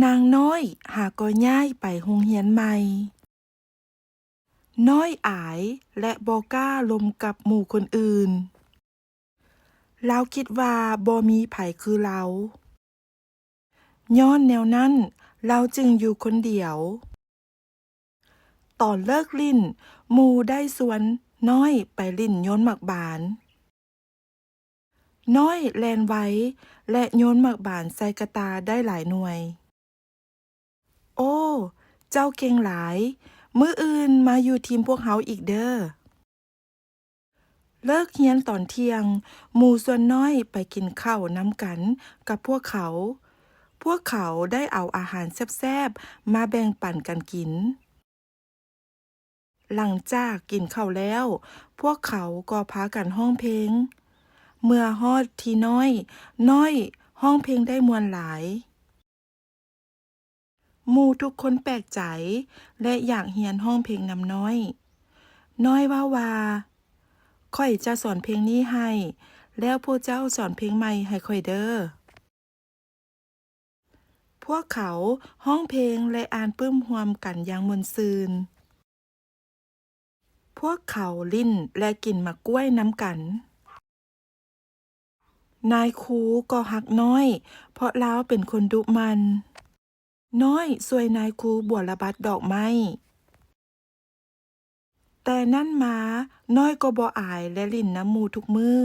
ນາງນ້ອຍຫາກໍຍ້າຍໄປໂຮງຮຽນໃໝ່. ນ້ອຍອາຍ ແລະ ບໍ່ກ້າລົມກັບໝູ່ຄົນອື່ນ. ລາວຄິດວ່າບໍ່ມີໃຜຄືລາວ. ຍ້ອນແນວນັ້ນ, ລາວຈຶ່ງຢູ່ຄົນດຽວ. ຕອນເລີກຫຼິ້ນ, ໝູ່ໄດ້ຊວນນ້ອຍໄປຫຼິ້ນໂຍນໝາກບານ. ນ້ອຍແລ່ນໄວ ແລະ ໂຍນໝາກບານໃສ່ກະຕ່າໄດ້ຫຼາຍໜ່ວຍ. ໂອ້, ເຈົ້າເກັ່ງຫຼາຍ. ມື້ອື່ນມາຢູ່ທີມພວກເຮົາອີກເດີ້. ເລີກຮຽນຕອນທ່ຽງ, ໝູ່ຊວນນ້ອຍໄປກິນເຂົ້ານຳກັນກັບພວກເຂົາ. ພວກເຂົາໄດ້ເອົາອາຫານແຊບໆມາແບ່ງປັນກັນກິນ. ຫຼັງຈາກກິນເຂົ້າແລ້ວ, ພວກເຂົາກໍພາກັນຮ້ອງເພງ. ເມື່ອຮອດທີ່ນ້ອຍ, ນ້ອຍຮ້ອງເພງໄດ້ມ່ວນຫຼາຍ. ໝູ່ທຸກຄົນແປກໃຈ ແລະ ຢາກຮຽນຮ້ອງເພງນຳນ້ອຍ. ນ້ອຍເວົ້າວ່າ, ຂ້ອຍຈະສອນເພງນີ້ໃຫ້, ແລ້ວພວກເຈົ້າສອນເພງໃໝ່ໃຫ້ຂ້ອຍເດີ້. ພວກເຂົາຮ້ອງເພງ ແລະ ອ່ານປຶ້ມຮ່ວມກັນຢ່າງມ່ວນຊື່ນ. ພວກເຂົາຫຼິ້ນ ແລະ ກິນໝາກກ້ວຍນຳກັນ. ນາຍຄູກໍຮັກນ້ອຍ ເພາະລາວເປັນຄົນດຸໝັ່ນ. ນ້ອຍຊ່ວຍນາຍຄູບົວລະບັດດອກໄມ້. ແຕ່ນັ້ນມາ, ນ້ອຍກໍບໍ່ອາຍ ແລະ ຫຼິ້ນນຳໝູ່ທຸກມື້.